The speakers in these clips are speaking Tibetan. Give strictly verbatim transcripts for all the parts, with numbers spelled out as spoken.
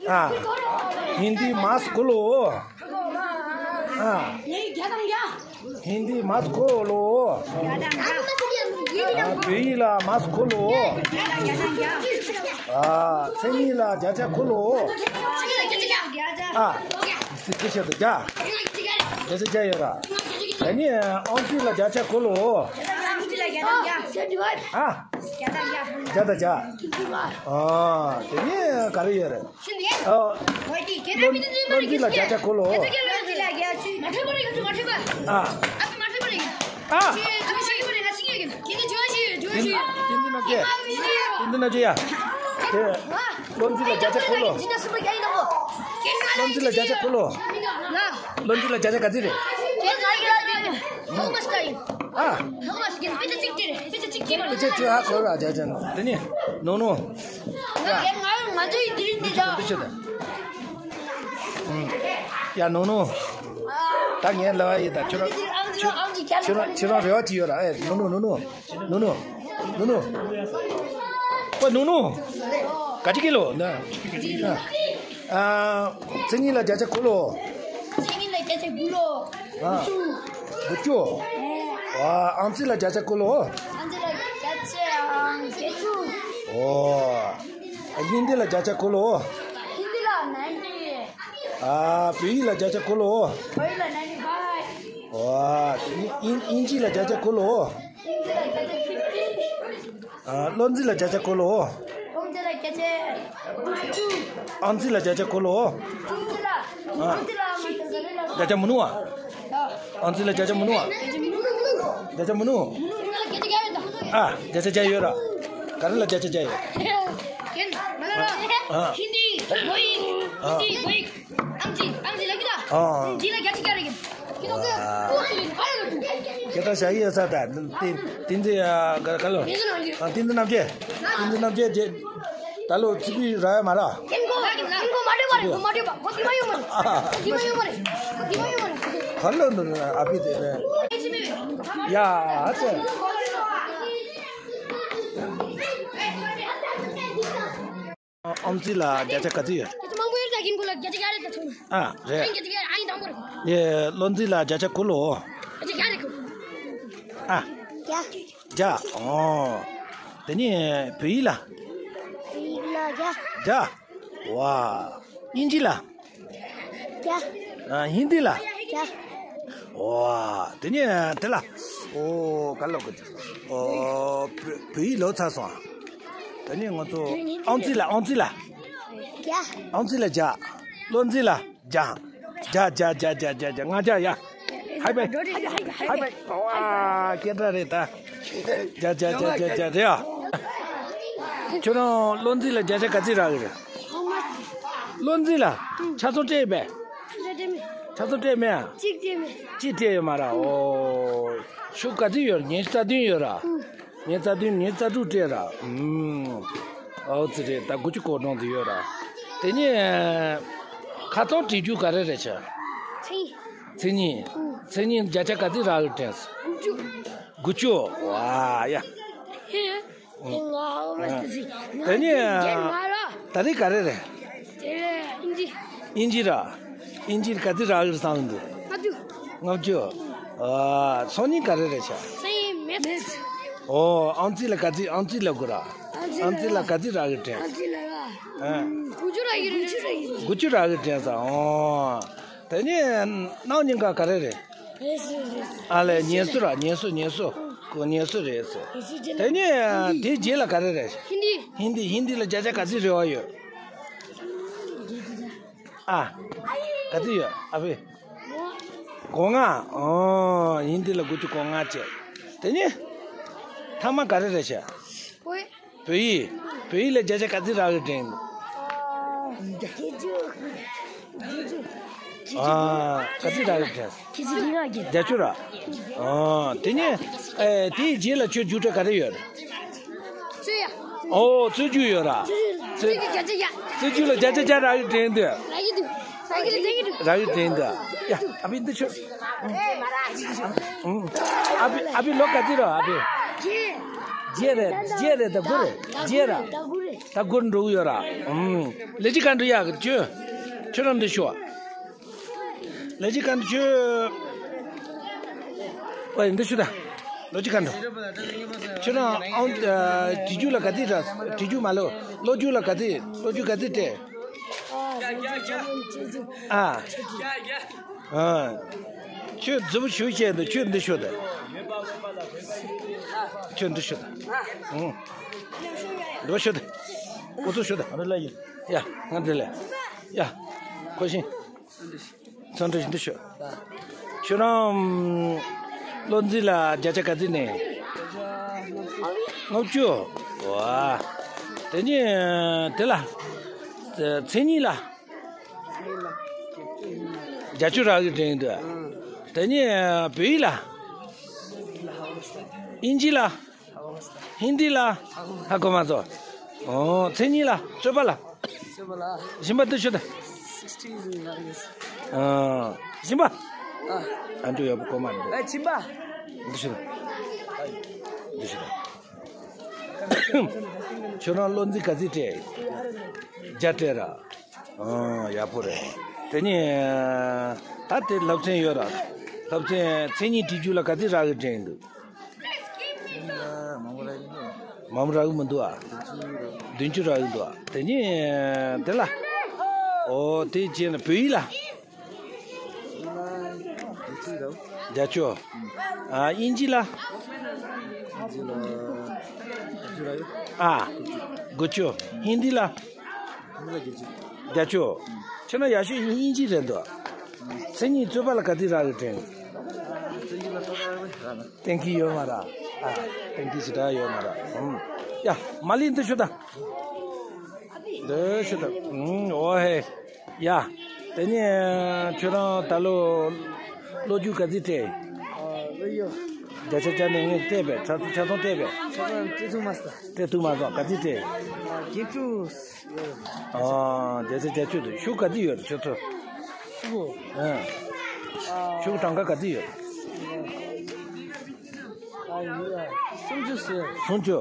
ཨ། ཧིན་དི་མཱས་ཁོ་ལོ། ཨ། ཧིན་དི་མཱས་ཁོ་ལོ། ཨ། བོད་ཡིག་ལ་མཱས་ཁོ་ལོ། ཨ། མཚན་ཉིད་ལ་བརྒྱ་ཆ་ཁོ་ལོ། ཨ། སི་ཀི་ཤ་དང་བརྒྱ། བརྒྱ་ཆ་བརྒྱ་ཡོད་ར། ཨ་ནི་ཨང་རྩིས་ལ་བརྒྱ་ཆ་ཁོ་ལོ། ཨ། བརྒྱ་དང་བརྒྱ། ཨ། དེ་ནས་ག་རེ་ཡོད་རེད། ཨ། བློ་བློ་འཛིན་ལ་བརྒྱ་ཆ་ཁོ་ལོ། ཨ། ཨ། ཏིན་ཏིན་ན་ཅི། ཏིན་ཏིན་ན་ཅི་ཡ། དེ། བློ་འཛིན་ལ་བརྒྱ་ཆ་ཁོ་ལོ། བློ་འཛིན་ལ་བརྒྱ་ཆ་ཁོ་ལོ། བློ་འཛིན་ལ་བརྒྱ་ཆ་ག་ཚོད་རེད། ཨ། དཔེ་ཆ་ཅིག་ཧ་གོ་ར་བརྒྱ་ཆ་ན། དེ་ནི། ནོ་ནོ། ཡ། ང་ང་ཚོ་ཡི་དེ་རིང་འདི་ད། འདི་ཆོད་དང་། ཡ། ནོ་ནོ། ད་ངས་ལབ་ཡ་ཡིན་ད། ཁྱོད་རང་ཁྱོད་ཁྱོད་རང་ཁྱོད་རང་རེ་བ་ཅིག་ཡོད་ར། ཨེ། ནོ་ནོ་ནོ་ནོ། ནོ་ནོ། ནོ་ནོ། ཨོ་ནོ་ནོ། ག་ཅི་གི་ལོ་ན། ཨ། མཚན་ཉིད་ལ་བརྒྱ་ཆ་གོ་ལོ། མཚན་ཉིད་ལ་བརྒྱ་ཆ་དགུ་ལོ། ཨ། དགུ་བཅུ། ཨ། ཨང་རྩིས་ལ་བརྒྱ་ཆ་གོ་ལོ། ཨང་རྩིས་ལ་བརྒྱ་ཆ་བརྒྱད་ཅུ། ཨོ། ཧིན་དི་ལ་བརྒྱ་ཆ་གོ་ལོ། ཧིན་དི་ལ་ནའིན་ཊི། ཨ། བོད་ཡིག་ལ་བརྒྱ་ཆ་གོ་ལོ། བོད་ཡིག་ལ་ནའིན་ཊི་ཕའིབ། ཨོ། དབྱིན་དབྱིན་ཇི་ལ་བརྒྱ་ཆ་གོ་ལོ། དབྱིན་ཇི་ལ་བརྒྱ་ཆ་ཕིབ་ཊི། ཨ། བློ་འཛིན་ལ་བརྒྱ་ཆ་གོ་ལོ། བློ་འཛིན་ལ་བརྒྱ་ཆ་དགུ་བཅུ། ཨང་རྩིས་ལ་བརྒྱ་ཆ་གོ་ལོ། ཨང་རྩིས་ལ། ཨ། ཨང་རྩིས་ལ་མ་བརྒྱ་ཆ་མི་ནུ་བ། ཨ། ཨང་རྩིས་ལ་བརྒྱ་ཆ་མི་ནུ་བ། བརྒྱ་ཆ་མི་ནུ། མི་ནུ་ལ་བརྒྱ་ཆ་བརྒྱ་ཡོད་ད། ཨ། བརྒྱ་ཆ་བརྒྱ་ཡོད་ར། ག་རེ་ལ་བརྒྱ་ཆ་བརྒྱ་ཡོད། ཨ། ཧིན་དི། བོད་ཡིག་ཨ། ཧིན་དི། བོད་ཡིག་ཨང་རྩིས། ཨང་རྩིས་ལ་ཀི་ད། ཨ། ཨང་རྩིས་ལ་བརྒྱ་ཆ་བརྒྱ་རེད། ཁྱེད་རང་ཚོས་ཨ། ཁྱེད་རང་ཞ་ཡི་ཡ་ས་ད་ཏིན་ཏིན་ཏིན་ཏིན་ཡ་ག་ག་ལོ། ཨ། ཏིན་ཏིན་རྣམ་རྒྱལ། ཏིན་ཏིན་རྣམ་རྒྱལ་རྗེ། ད་ལོ་ཚིག་པི་ར་ཡ་མ་ར། ཁྱེད་ཁོ་ཁྱེད་ཁོ་མ་འདྲེས་པ་རེད། ཁོ་མ་འདྲེས་པ། ཁོ་དེ་མ་ཡོང་མ་རེད། ཁོ་དེ་མ་ཡོང་མ་རེད། ཁོ་དེ་མ་ཡོང་མ་རེད། ག་ལོ་འདུག་ཨ་ཕི་དེ་ནས། ཡ་ཨ་ཙི། ཨང་རྩིས་ལ་བརྒྱ་ཆ་ག་ཚོད་ཡོད། ཁྱེད་ཚོ་མང་པོ་ཡོད་ད། ཁྱེད་ཁོ་ལ་བརྒྱ་ཆ་བརྒྱ་རེད་ད། ཚང་མ། ཨ་རེད། ཁྱེད་བརྒྱ་ཆ་བརྒྱ་ཨ་ཡིན་དང་པོ་རེད། ཡེ། བློ་འཛིན་ལ་བརྒྱ་ཆ་དགུ་ལོ། བརྒྱ་ཆ་བརྒྱ་རེད་ཁོ། ཨ། བརྒྱ། བརྒྱ། ཨོ། དེ་ནས་བོད་ཡིག་ལ། བོད་ཡིག་ལ་བརྒྱ། བརྒྱ། ཝ། དབྱིན་ཇི་ལ། བརྒྱ། ཨ། ཧིན་དི་ལ། བརྒྱ། ཨོ། དེ་ནས་དེ་ལ། ཨོ། ག་ལོ་ག་ཅི། ཨོ། བོད་བོད་ཡིག་ལོ་ཚར་སོང་། དེ་ནས་ང་ཚོ་ཨང་རྩིས་ལ། ཨང་རྩིས་ལ། བརྒྱ། ཨང་རྩིས་ལ་བརྒྱ། བློ་འཛིན་ལ་བརྒྱ། བརྒྱ་བརྒྱ་བརྒྱ་བརྒྱ་བརྒྱ་བརྒྱ། ལྔ་བརྒྱ་ཡ། ཧའི་པའི། ཧའི་པའི། ཨོ། ཨ། སྐད་གྲགས་རེད་ད། བརྒྱ་བརྒྱ་བརྒྱ་བརྒྱ་བརྒྱ་རེད་ཡ། ཁྱོད་རང་བློ་འཛིན་ལ་བརྒྱ་ཆ་ག་ཚོད་རག་གི་རེད། བློ་འཛིན་ལ། ཆ་ཚང་སྤྲད་པས། ཆ་ཚང་སྤྲད་མེད། ཆ་ཚང་སྤྲད་མེད་ཨ། གཅིག་སྤྲད་མེད། གཅིག་སྤྲད་ཡོད་མ་རེད། ཨོ། ཤོག་ག་ཚོད་ཡོད་རེད། ཉི་ཤུ་རྩ་བདུན་ཡོད་རེད། ཉི་ཤུ་རྩ་བདུན། ཉི་ཤུ་རྩ་དྲུག་སྤྲད་རེད། ཨུམ། ཨོ་ཙི་རེད། ད་དགུ་བཅུ་གོ་གྲངས་དེ་ཡོད་རེད། དེ་ནས་ཁ་སང་བྲིས་རྒྱུ་ག་རེ་རེད་ཆ། མཚན་ཉིད། མཚན་ཉིད། ཨུམ། མཚན་ཉིད་བརྒྱ་ཆ་ག་ཚོད་རག་གི་དྲན་སོང་། དགུ་བཅུ། དགུ་བཅུ། ཝ་ཡ། ཧེ། ཨུ། ང་ཨོ་མ་སི་ཟི། དེ་ནས་རྒན་མ་ར། ད་རེས་ག་རེ་རེད། དེ་རེད། ཨིན་ཇི། ཨིན་ཇི་ར། ཨིན་ཇི་ག་ཚོད་རག་གི་རེད་བསམ་གི་འདུག་ལྔ་བཅུ། ལྔ་བཅུ། ཨ། སང་ཉིན་ག་རེ་རེད་ཆ། སང་ཉིན་མེད། ཨོ། ཨང་རྩིས་ལ་ག་ཚོད། ཨང་རྩིས་ལ་དགོས་ར། ཨང་རྩིས་ལ་ག་ཚོད་རག་གི་དྲན། ཨང་རྩིས་ལ་ར། ཨ། དགུ་བཅུ་རག་གི་རེད། དགུ་བཅུ་རག་གི་དྲན་ས། ཨོ། དེ་ནས་གནངས་ཉིན་ག་ག་རེ་རེད། ཨ་ལས། ཉེན་སྲུང་ར། ཉེན་སྲུང་། ཉེན་སྲུང་། ཁོ་ཉེན་སྲུང་རེད་ཟེར། དེ་ནས་དེའི་རྗེས་ལ་ག་རེ་རེད། ཧིན་དི། ཧིན་དི། ཧིན་དི་ལ་བརྒྱ་ཆ་ག་ཚོད་རེ་བ་ཡོད། ཨ། ག་ཚོད་ཡོད་ཨ་ཕི། གོ་ལྔ། ཨོ། ཧིན་དི་ལ་དགུ་བཅུ་གོ་ལྔ་བྱས། དེ་ནས་ཐ་མ་ག་རེ་རེད་ཤག་བོད་ཡིག། བོད་ཡིག་ལ་བརྒྱ་ཆ་ག་ཚོད་རག་གི་དྲན། བརྒྱད་ཅུ། ཨ། ག་ཚོད་རག་གི་དྲན། བརྒྱད་ཅུ་ར། ཨ། དེ་ནས་ཨེ། དེའི་རྗེས་ལ་ཁྱོད་རྒྱུགས་སྤྲོད་ག་རེ་ཡོད། རྩོད་ཡ། ཨོ། རྩོད་རྒྱུགས་ཡོད་ར། རྩོད་རྒྱུགས་ལ་བརྒྱ་ཆ་བརྒྱ། རྩོད་རྒྱུགས་ལ་བརྒྱ་ཆ་བརྒྱ་རག་གི་དྲན་འདུག་རག་གི་འདུག་རག་གི་དྲན་འདུག་ཡ། ཨ་ཕི་འདི་ཆོས། ཨ་ཕི། ཨ་ཕི་ལོ་ག་ཚོད་རེད་ཨ་ཕི། བརྒྱད། བརྒྱད་རེད། བརྒྱད་རེད། ཟླ་དགུ་རེད། བརྒྱད་ར། ཟླ་དགུ་རེད། ད་སྒོར་འགྲོ་གི་ཡོད་ར། ཨུམ། ལས་བྱེད་ག་འགྲོ་ཡག་གི་ཁྱོད། ཁྱོད་རང་འདི་ཤོག་ལས་བྱེད་ག་འགྲོ་ཁྱོད། ཨོ་འདི་ཤོག་ད། ལོ་རྒྱུས་ག་འགྲོ། ཁྱོད་རང་ཨང་། བྲིས་རྒྱུགས་ལ་ག་ཚོད་རག་བྲིས་རྒྱུགས་མ་ལོ། ལོ་རྒྱུས་ལ་ག་ཚོད། ལོ་རྒྱུས་ག་ཚོད་སྤྲད། ཨ། ཨ། ཁྱོད་རྫི་བོ་ཞུ་བྱས་འདུག་ཁྱོད་འདི་ཤོག་ད། ཁྱོད་འདི་ཤོག་ད། ཨང་། འགྲོ་ཤོག་ད། ཁོ་ཚོ་ཤོག་ད། ཡ། ང་འདི་ལས། ཡ། ཁོ་བཞིན། འཚམས་འདྲི་ཞུ། ཁྱོད་རང་བློ་འཛིན་ལ་བརྒྱ་ཆ་ག་ཚོད་ནས། ལྔ་བཅུ། ཝ། དེ་ནས་དེ་ལ། མཚན་ཉིད་ལ། བརྒྱད་ཅུ་རག་གི་དྲན་འདུག་དེ་ནས་བོད་ཡིག་ལ། དབྱིན་ཇི་ལ། ཧིན་དི་ལ། ཧ་གོ་མ་སོང་། ཨོ། མཚན་ཉིད་ལ། རྩོད་པ་ལ། རྩོད་པ་ལ། སྦྱིན་པ་འདི་ཤོག་ད། སིག་སི་ཊི་ཨ། སྦྱིན་པ། ཨ། ཨ་འདྲ་ཡག་པོ་གོ་མ་འདུག་ཨ། སྦྱིན་པ། འདི་ཤོག་ད། འདི་ཤོག་ད། ཁྱོད་རང་བློ་འཛིན་ག་ཚོད་སྤྲད། བརྒྱ་སྤྲད་ར། ཨ། ཡག་པོ་རེད། དེ་ནས་ད་དེ་སློབ་ཚན་ཡོད་ར། སློབ་ཚན་མཚན་ཉིད་བྲིས་རྒྱུགས་ལ་ག་ཚོད་རག་གི་དྲན་འདུག་མང་པོ་རག་གི་མི་འདུག་ཨ། བདུན་ཅུ་རག་གི་འདུག་ཨ། དེ་ནས་དེ་ལ། ཨོ་དེ་བྱས་ན་བོད་ཡིག་ལ། བརྒྱད་ཅུ། ཨ། དབྱིན་ཇི་ལ། ཨ། དགུ་བཅུ། ཧིན་དི་ལ། བརྒྱད་ཅུ། ཁྱོད་ན་ཡག་ཤོས་དབྱིན་ཇི་རེད་འདུག་མཚན་ཉིད་རྩོད་པ་ལ་ག་ཚོད་རག་གི་དྲན། གཏན་འཁེལ་ཡོད་མ་རེད། ཨ། གཏན་འཁེལ་ཞེ་དྲག་ཡོད་མ་རེད། ཨུམ། ཡ། མ་ལི་འདི་ཤོག་ད། འདི་ཤོག་ད། ཨུམ། ཨོ་ཧེ། ཡ། དེ་ནས་ཁྱོད་རང་ད་ལོ་ལོ་རྒྱུས་ག་ཚོད་སྤྲད། ཨ། ལོ་རྒྱུས། བརྒྱ་ཆ་བརྒྱ་ནས་ངས་སྤྲད་པས། ཆ་ཚང་ཆ་ཚང་སྤྲད་པས། ཆ་ཚང་སྤྲད་ཐུབ་མ་སོང་། སྤྲད་ཐུབ་མ་སོང་། ག་ཚོད་སྤྲད། ཨ། བརྒྱད་ཅུ། ཨ། བརྒྱ་ཆ་བརྒྱད་ཅུ་འདུག་ཤུགས་ག་ཚོད་ཡོད་རེད་ཁྱོད་ཚོ། ཤུགས། ཨ། ཤུགས་གྲངས་ཀ་ག་ཚོད་ཡོད། ཨ། ཡོད། སུམ་ཅུ་ཟེར། སུམ་ཅུ།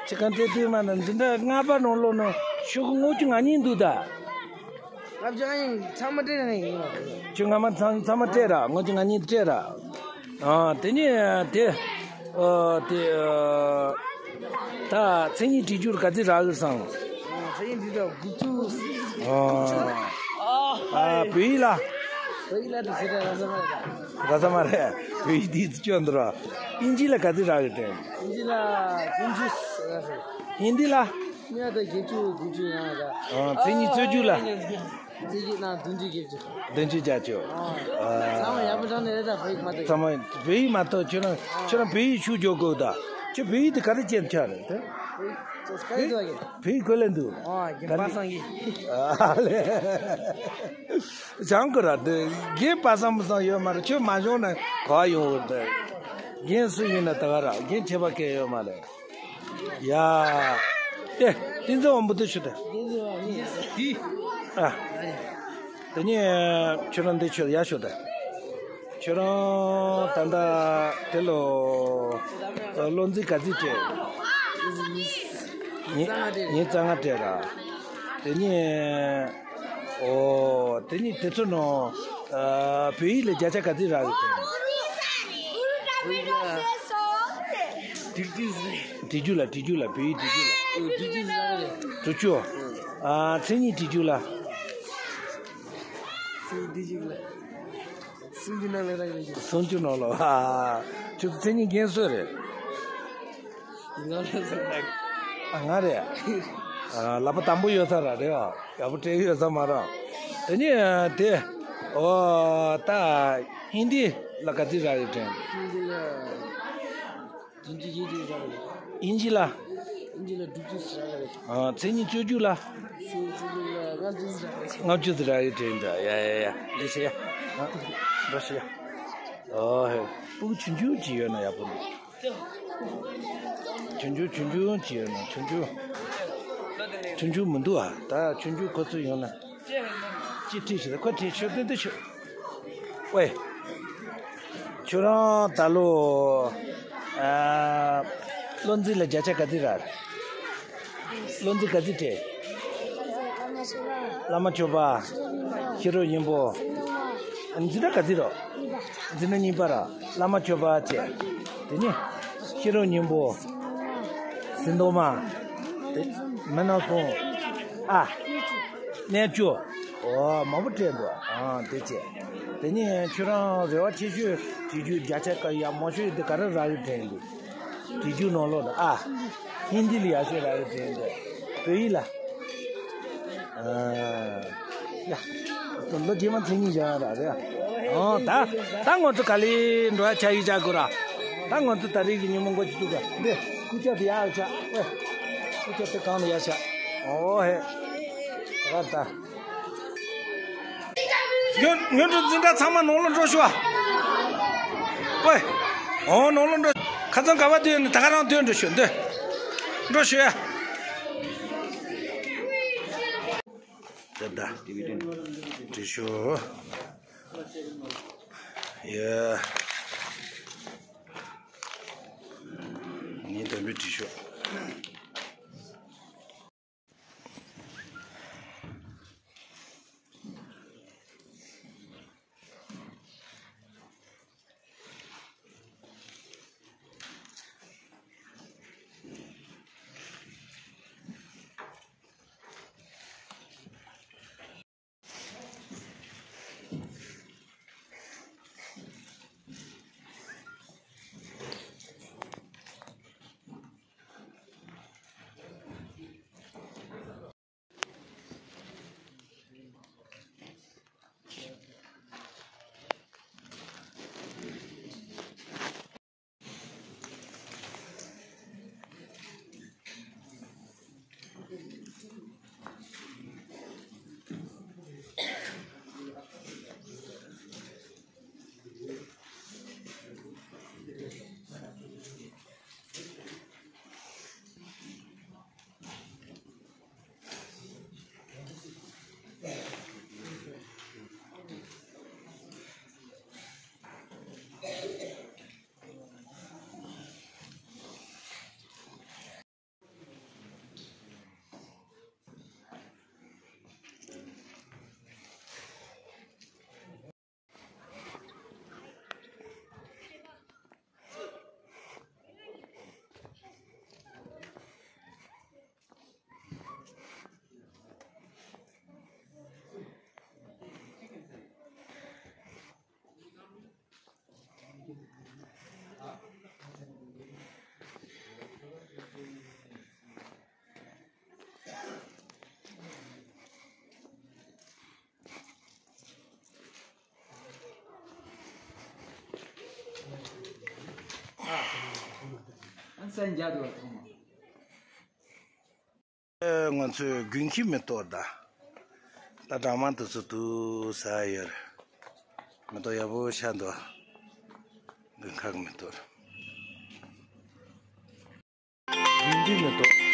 ཅི་གང་སྤྲད་དུས་མ་ན་འདི་འདྲ་ལྔ་པ་ནང་ལོགས་ན་ཤུགས་ལྔ་བཅུ་ང་གཉིས་འདུག་ད། ལྔ་བཅུ་ང་གཉིས་ཚང་མ་སྤྲད་ནས་ཡིན། ཁྱོད་ང་མ་ཚང་ཚང་མ་སྤྲད་ར། ལྔ་བཅུ་ང་གཉིས་སྤྲད་ར། ཨ། དེ་ནས་དེ། ཨ། དེ། ཨ། ད་མཚན་ཉིད་བྲིས་རྒྱུགས་ག་ཚོད་རག་གི་སོང་། མཚན་ཉིད་བྲིས་རྒྱུགས་དགུ་བཅུ། ཨ། ཨ། བོད་ཡིག་ལ། བོད་ཡིག་ལ་དེ་ཞེ་དྲག་རག་ས་མ་རེད། རག་ས་མ་རེད། བོད་ཡིག་དེ་སྐྱོན་འདུག་ར། དབྱིན་ཇི་ལ་ག་ཚོད་རག་གི་དྲན། དབྱིན་ཇི་ལ་བདུན་ཅུ་རག་སོང་། ཧིན་དི་ལ། ཡ། ད་བརྒྱད་ཅུ་དགུ་བཅུ་ཡང་རག་མཚན་ཉིད་རྩོད་རྒྱུགས་ལ། རྩོད་རྒྱུགས་ན་བདུན་ཅུ་བརྒྱད་ཅུ། བདུན་ཅུ་བརྒྱད་ཅུ། ཨ། ཚང་མ་ཡག་པོ་དྲངས་ནས་རེད་ད། བོད་ཡིག་མ་གཏོགས། ཚང་མ་བོད་ཡིག་མ་གཏོགས་ཁྱོད་རང་ཁྱོད་རང་བོད་ཡིག་ཤུགས་རྒྱག་དགོས་ད། ཁྱོད་བོད་ཡིག་དེ་ག་རེ་སྐྱེལ་ཆགས་རེད་ད། བོད་ཡིག་ག་རེ་འདུག་བོད་ཡིག་གོ་ལེ་འདུག་ཨ། རྒན་པ་སངས་ཀྱིས། ཨ་ལེ། སྦྱང་དགོས་ར་འདི། རྒན་པ་སངས་མི་སངས་ཡོད་མ་རེད། ཁྱོད་མ་སྦྱངས་ན་ག་ཡོང་གི་རེད་ད། རྒན་སུ་ཡིན་ན་ད་ག་ར་རྒན་ཁྱད་པར་གང་ཡོད་མ་རེད། ཡ། ཏེ། ཏིན་ཙི་འོམ་བུ་དུ་ཤོད་དེ། ཨ། དེ་ནས་ཁྱོད་རང་འདི་ཤོད། ཡ་ཤོད་དེ། ཁྱོད་རང་ད་ལྟ་དེ་ལོ། བློ་འཛིན་ག་ཚོད་སྤྲད། ཉིན་ཉིན་རྩ་ལྔ་སྤྲད་ར། དེ་ནས། ཨོ། དེ་ནི་དེ་ཚོ་ནང་། ཨ། བོད་ཡིག་ལ་བརྒྱ་ཆ་ག་ཚོད་རག་གི་འདུག་བྲིས་རྒྱུགས་ལ། བྲིས་རྒྱུགས་ལ། བོད་ཡིག་བྲིས་རྒྱུགས་ལ། དྲུག་ཅུ། ཨ། མཚན་ཉིད་བྲིས་རྒྱུགས་ལ། མཚན་ཉིད་བྲིས་རྒྱུགས་ལ། སུམ་ཅུ་ནང་ལ་རག་གི་རེད། སུམ་ཅུ་ནང་ལ། ཨ། ཁྱོད་ཚོ་མཚན་ཉིད་རྒན་སུ་རེད། ང་རེད་ཟེར་ན། ཨ། ང་རེད། ཨ། ལག་པ་དམ་པོ་ཡོད་ས་ར་རེད་བ། ཡག་པོ་སྤྲད་ཡོད་ས་མ་རེད། དེ་ནས་དེ། ཨོ། ད་ཧིན་དི་ལ་ག་ཚོད་རག་ཡོད་དྲན། ཧིན་དི་ལ་བདུན་ཅུ་བརྒྱད་ཅུ་རག་རེད། དབྱིན་ཇི་ལ། དབྱིན་ཇི་ལ་དྲུག་ཅུ་ཟེར་རག་རེད། ཨ། མཚན་ཉིད་རྩོད་རྒྱུགས་ལ། རྩོད་རྒྱུགས་ལ་ལྔ་བཅུ་ཟེར་རག་རེད། ལྔ་བཅུ་ཟེར་རག་ཡོད་དྲན་འདྲ། ཡ་ཡ་ཡ། འདི་ཤེས་ཡ། ཨ། འགྲོ་ཤེས་ཡ། ཨོ་ཧེ། སྤུ་གུ་ཆུང་ཆུང་ཅིག་ཡོད་ན་ཡག་པོ་འདུག་ཆུང་ཆུང་ཆུང་ཆུང་ཅིག་ཡོད་ན། ཆུང་ཆུང་། ཆུང་ཆུང་མི་འདུག་ཨ། ད་ཆུང་ཆུང་ཁོ་ཚོ་ཡོང་ན། ཅི་ཁྲིད་ཤི། ཁོ་ཁྲིད་ཤོད་དེ་འདི་ཤོད། ཝེ། ཁྱོད་རང་ད་ལོ། ཨ། བློ་འཛིན་ལ་བརྒྱ་ཆ་ག་ཚོད་རག་བློ་འཛིན་ག་ཚོད་བྲིས། བླ་མ་མཆོད་པ། ཤེས་རབ་སྙིང་པོ། འཛིན་གྲྭ་ག་ཚོད་རོ། འཛིན་གྲྭ་གཉིས་པ་ར། བླ་མ་མཆོད་པ་བྱས། དེ་ནས་ཤེས་རབ་སྙིང་པོ། ཟིན་ཐོ་མ། དེ་མི་སྣ་གསུམ། ཨ། གནས་བཅུ། ཨོ་མང་པོ་བྲིས་འདུག་ཨ་དེ་བྱས། དེ་ནས་ཁྱོད་རང་རེ་བ་ཆེ་ཤོས་བྲིས་རྒྱུ་བརྒྱ་ཆ་ག་ཡ་མང་ཤོས་དེ་ག་རེ་རག་གི་དྲན་འདུག་བྲིས་རྒྱུ་ནང་ལོགས་ལ་ཨ། ཧིན་དི་ལ་ཡག་ཤོས་རག་གི་དྲན་འདུག་བོད་ཡིག་ལ། ཨ། ཡ། ལོ་རྗེས་མ་མཚན་ཉིད་བཞག་ཡ་ར་རེད། ཨོ་ད། ད་ང་ཚོ་ག་ལེ་འགྲོ་ཡ་ཆ་ཡིག་བྱ་དགོས་ར། ད་ང་ཚོ་ད་རེས་ཀྱི་ཉིན་མོ་འགོ་ཅི་ཐུག་ག་འདི། སྐུ་ཆ་དེ་ཡག་ཆ། ཨེ། སྐུ་ཆ་དེ་གང་ལ་ཡག་ཆ། ཨོ་ཧེ། ར་ད། ཡོན་ཡོན་ཀྲུང་འཛིན་གྲྭ་ཚང་མ་ནང་ལ་འགྲོ་ཤོག་ཨ། ཝེ། ཨོ་ནང་ལ་འགྲོ། ཁ་ཚང་ག་བ་སྡོད་ནི་ད་ག་རང་སྡོད་འགྲོ་ཤོག་འདི། འགྲོ་ཤོག་ཡ། ད་ད། འགྲོ་ཤོག་ཡ། ངས་དམ་པའི་འགྲོ་ཤོག་ང་ཚོའི་དགུན་ཁའི་མེ་ཏོག་ད། ད་གྲང་མ་དུས་ཚོད་དུ་ཟ་ཡོད་རེད། མེ་ཏོག་ཡག་པོ་ཤར་འདུག་དགུན་ཁ་གི་མེ་ཏོག་དགུན་དུས་མེ་ཏོག